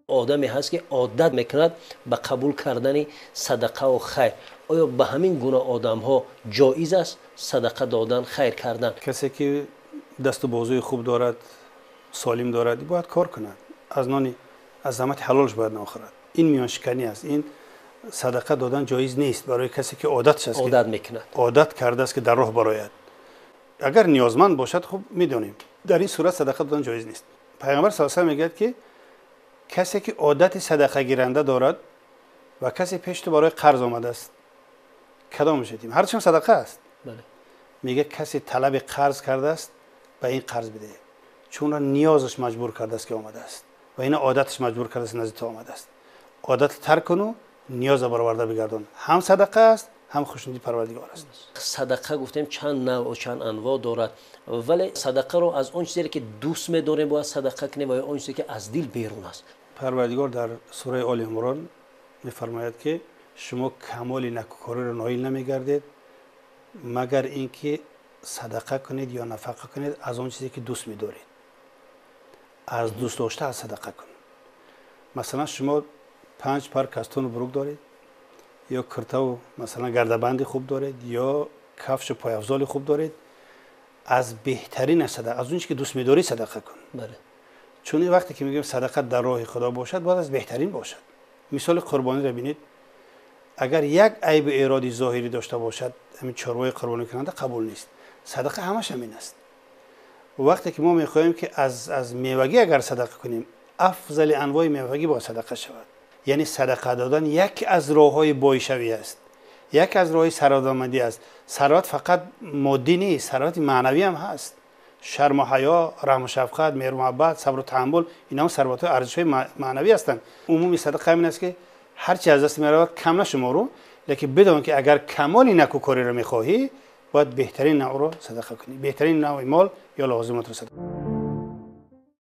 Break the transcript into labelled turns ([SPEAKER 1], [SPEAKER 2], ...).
[SPEAKER 1] Одаме ҳаст, ки одат мекунад ба қабул кардани садақаву хайр. Оё ба ҳамин гуна одамҳо ҷоиз аст садақа додан, хайр кардан?
[SPEAKER 2] Касе ки дасту бозуи хуб дорад, солим дорад, бояд кор кунад, аз нони аз заҳмати ҳалолаш бояд нохӯрад. Ин миёншиканӣ аст. Ин садақа додан ҷоиз нест барои касе ки одатш аст,
[SPEAKER 1] одат мекунад,
[SPEAKER 2] одат кардааст, ки дар роҳ барояд. Агар ниёзманд бошад, хуб медонем, дар ин сурат садақа додан ҷоиз нест. Пайғамбар саллаллоҳу алайҳи васаллам мегӯяд, ки касе ки одати садақагиранда дорад ва касе пеш ту барои қарз омадааст, кадомаш ятим? Ҳарчам садақа аст. Мегӯяд, касе талаби қарз кардааст, ба ин қарз бидиҳед, чун ниёзаш маҷбур кардааст, ки омадааст, ва ина одаташ маҷбур кардааст, назди ту омадааст. Одат тарк куну ниёза бароварда бигардон. Ҳам садақа аст, ҳам хушнуди Парвардигор аст.
[SPEAKER 1] Садақа гуфтем, чанд навъу чанд анво дорад, вале садақаро аз он чизе, ки дӯст медорем, бояд садақа кунем ва ё он чизе, ки аз дил берун аст?
[SPEAKER 2] Парвардигор дар сураи Оли Имрон мефармояд, ки шумо камоли накӯкориро ноил намегардед, магар ин ки садақа кунед ё нафақа кунед аз он чизе, ки дӯст медоред. Аз дӯст дошта аз садақа кун. Масалан, шумо 5 пар кастуну бурук доред ё киртаву, масалан, гардабанди хуб доред ё кафшу пойафзоли хуб доред, аз беҳтарин садақа, аз он чи ки дӯст медорӣ, садақа кун. Чун ин вақте ки мегӯем садақа дар роҳи Худо бошад, бояд аз беҳтарин бошад. Мисоли қурбониро бинед. Агар як айбу эроди зоҳирӣ дошта бошад, ҳамин чорвои қурбонӣ кунанда қабул нест. Садақа ҳамаш ҳамин аст. Вақте ки мо мехоҳем, ки аз мевагӣ агар садақа кунем, афзали анвои мевагӣ бояд садақа шавад. Яъне садақа додан яке аз роҳҳои бойшавӣ аст, яке аз роҳи сарватмандӣ аст. Сарват фақат моддӣ нест, сарвати маънавӣ ҳам ҳаст. Шарму ҳаё, раҳму шафқат, меҳру муҳаббат, сабру таҳаммул, инҳам сарватҳои арзишҳои маънавӣ ҳастанд. Умуми садақа ҳамин аст, ки ҳарчи аз даст меравад, кам нашумору, лекин бидон, ки агар камоли накӯкориро мехоҳӣ, бояд беҳтарин навъро садақа кунӣ, беҳтарин навъи мол ё лозимотро садақа.